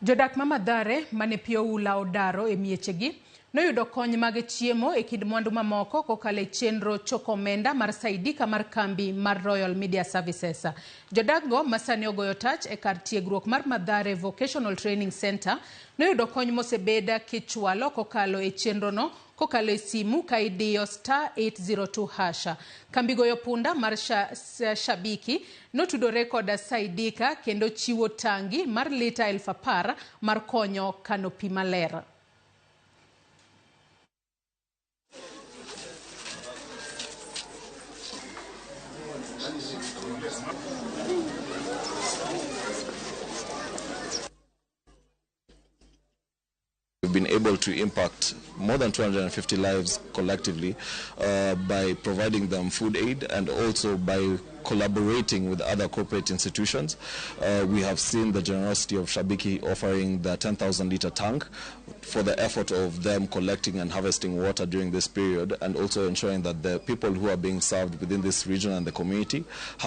Jodak ma Mathare mane pi oula odaro e miechegi noyudo kony mag chiemo e kind mwandu mamoko kokalo e chenro choko omenda mar Saidika mar kambi mar Royal Media Services. Jodakgo ma sani ogoyo tach e kar tiegruok mar Mathare Vocational Training Centre noyudo kony mosebed kichwalo kokalo e chenrono kokalo e simu ka idiyo *802#. Kambi goyo punda mar Shabiki notudore kod Saidika kendo chiwo tangi mar lita 10,000 mar konyo kano pi maler. We've been able to impact more than 250 lives collectively by providing them food aid and also by collaborating with other corporate institutions. We have seen the generosity of Shabiki offering the 10,000 liter tank for the effort of them collecting and harvesting water during this period, and also ensuring that the people who are being served within this region and the community have